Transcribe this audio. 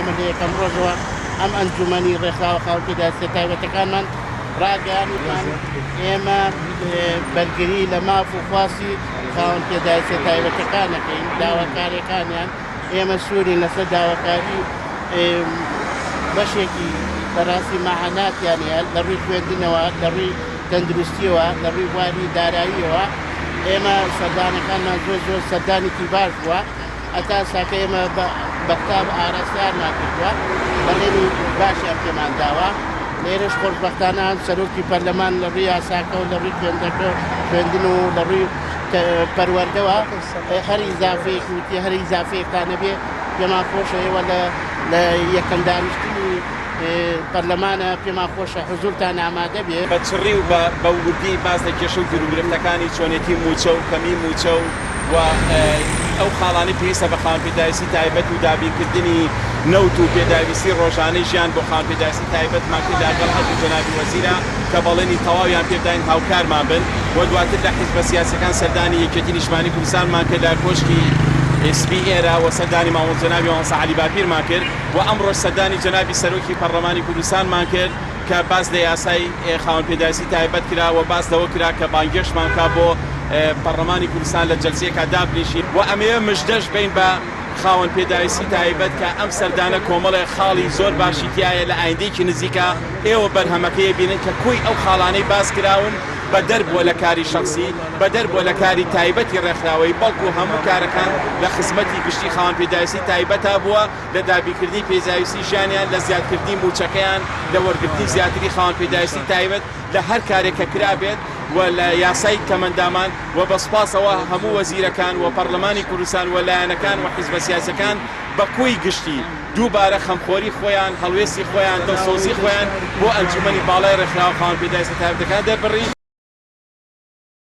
ئێمە لە یەکەم ڕۆژەوە ئەم ئەنجومەنی ڕێکخراوە خاوەن پێداویستیە تایبەتەکانمان ڕاگەیاند وتمان ئێمە بەرگری لە ماف و خواستی خاوەن پێداویستیە تایبەتەکان ئەکەین، داواکاریەکانیان ئێمە سوورین لەسەر داواکاری بەشێکی بەڕاستی مەعاناتیان هەیە لە ڕووی خوێندنەوە، لە ڕووی تەندروستیەوە، لە ڕووی بواری داراییەوە. ئێمە سەردانەکانمان زۆر زۆر سەردانێکی باش بووە. هەتا ئێستاکە ئێمە بە قوتاب ئاراستەیانمان کردووە، بەڵێنی باشیان پێمان داوە. لێرەش خۆشبەختانە هەم سەرۆکی پەرلەمان لە ڕووی یاساکە و لە ڕووی خوێندەکە خوێندن و لە ڕووی پەروەردەوە هەر ئیزافەیەک وتی هەر ئیزافەیەکتان هەبێ پێمان خۆشە ئێوە لە یەکەم دانیشتنی پەرلەمانە پێمان خۆشە حزورتان ئامادە بێ. بە چڕی و بە وردی باس لە کێشە و گیروگرفتەکانی چۆنێتی مووچە و کەمی مووچە و و ئەو خاڵانەی پێویستە بە خاوەن پێداویستی تایبەت و دابینکردنی نەوت و پێداویستی ڕۆژانەی ژیان بۆ خاوەن پێداویستی تایبەتمان کرد لەگەڵ هەردوو جەنابی وەزیرا کە بەڵێنی تەواویان پێبداین هاوکارمان بن و دواتر لە حیزبە سیاسیەکان سەردانی یەکێتی نیشتمانی کوردستانمان کرد لە کۆشکی سپی ئێرە و سەردانی مامۆستا جەنابی مامۆستا عەلی باپیرمان کرد و ئەمڕۆش سەردانی جەنابی سەرۆکی پەڕلەمانی کوردستانمان کرد کە باس لە یاسای خاوەن پێداویستی تایبەت کرا و باس لەوە کرا کە بانگێشتمان بکا بۆ پەڕلەمانی کوردستان لە جەلسەیەکا دابنیشین و ئەمەوێ مژدەش بەین بە خاوەن پێداویستی تایبەت کە ئەم سەردانە کۆمەڵێ خاڵی زۆر باشی تیایە لە ئایندەیەکی نزیکا ئێوە بەرهەمەکەی ئەبینن کە کۆی ئەو خاڵانەی باس کراون بەدەر بووە لە کاری شەخسی، بەدەر بووە لە کاری تایبەتی ڕێکخراوەیی، بەڵکو هەموو کارەکان لە خزمەتی گشتی خاوەن پێداویستی تایبەتا بووە لە دابینکردنی پێداویستی ژیانیان، لە زیادکردنی مووچەکەیان، لە وەرگرتنی زیاتری خاوەن پێداویستی تایبەت لە هەر کارێک کە کرابێت و لە یاسای کەمئەندامان و بە سوپاسەوە هەموو وەزیرەکان و پەڕلەمانی کوردستان و لایەنەکان و حیزبە سیاسیەکان بە کۆی گشتی دووبارە خەمخۆری خۆیان، هەڵوێستی خۆیان، دڵسۆزی خۆیان بۆ ئەنجومەنی باڵای ڕێکخراوە خاوەن پێداویستە تایبەتەکان دەربڕی.